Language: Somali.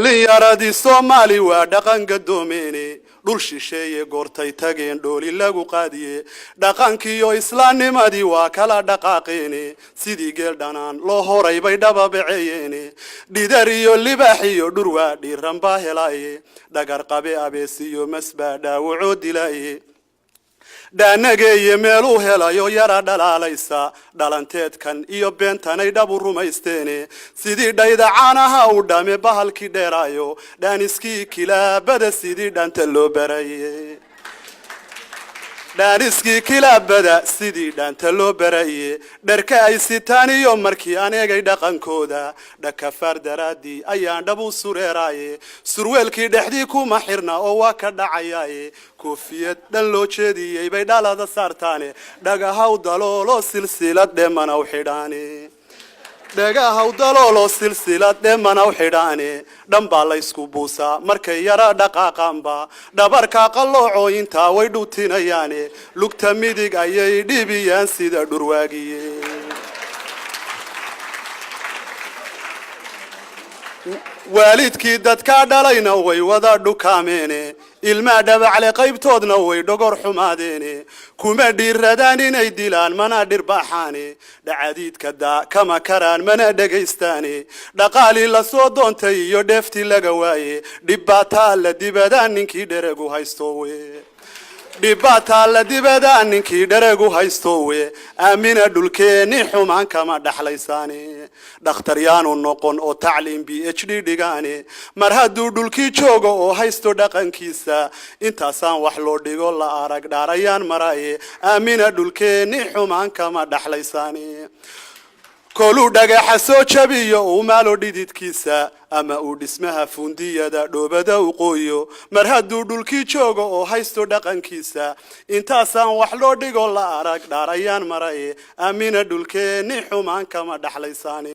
Dhallinyaradii Soomaali waa dhaqan gadoomeene, dhul shisheeye goortay tageen dhooli lagu qaadiye, dhaqankiiyo islaamnimadii waa kala dhaqaaqeene, sidii geel dhanaan loo horay bay dhababaceeyeene. Dhidar iyo libaax iyo dhurwaa dhiiran baa helaaye, dhagar qabe abeesiyo masbaa dhaawacoo dilaaye. Dhaanageeye meeluu helayo yara dhalaalaysa, dhalanteedkan iyo beentanay dhabu rumaysteene, sidii dhayda caanaha u dhame bahalkii dheeraayo, dhaaniskii kilaabada sidii dhanta loo baraye, dhaaniskii kilaabada sidii dhaanta loo baraye. Dharka ay sitaan iyo markii aan eegay dhaqankooda, dhakafaar daraaddii ayaan dhab u sureeraaye. Surweelkii dhexdii kuma xirna oo waa ka dhacayaaye, koofiyad dhan loo jeediyey bay dhalada saartaane, dhagahaw daloolo silsilad dhemanaw xidhaane, dhagahaw daloolo silsilad dhemanaw xidhaane. Dhan baa laysku buusaa markay yara dhaqaaqaanba, dhabarka qalloocoo intaa way dhutinayaane, lugta midig ayay dhibiyaan sida dhurwaagiye. Waalidkii dadkaa dhalayna way wada dhukaameene, ilmaa dhabacle qaybtoodna way dhogor xumaadeene, kuma dhiiradaan inay dilaan mana dhirbaaxaane, dhacadiidka daa kama karaan mana dhegaystaane. Dhaqaalii lasoo doontay iyo dheeftii laga waaye, dhibbaataa la dibadaan ninkii dheregu haystowe, dhibaataa la dibadaa ninkii dheregu haystowe. Aamina dhulkeenni xumaan kama dhaxlaysaane, dhakhtaryaanu noqon oo tacliim PhD dhigaane, mar hadduu dhulkii joogo oo haysto dhaqankiisa, intaasaan wax loo dhigo la arag dhaarayaan maraaye. Aamina dhulkeenni xumaan kama dhaxlaysaane. Koluu dhagaxa soo jabiyo uu maalo dhididkiisa, ama uu dhismaha fundiyada dhoobada u qooyo, mar hadduu dhulkii joogo oo haysto dhaqankiisa, intaasaan wax loo dhigo la arag dhaarayaan maraye. Aamina dhulkeenni xumaan kama dhaxlaysaane.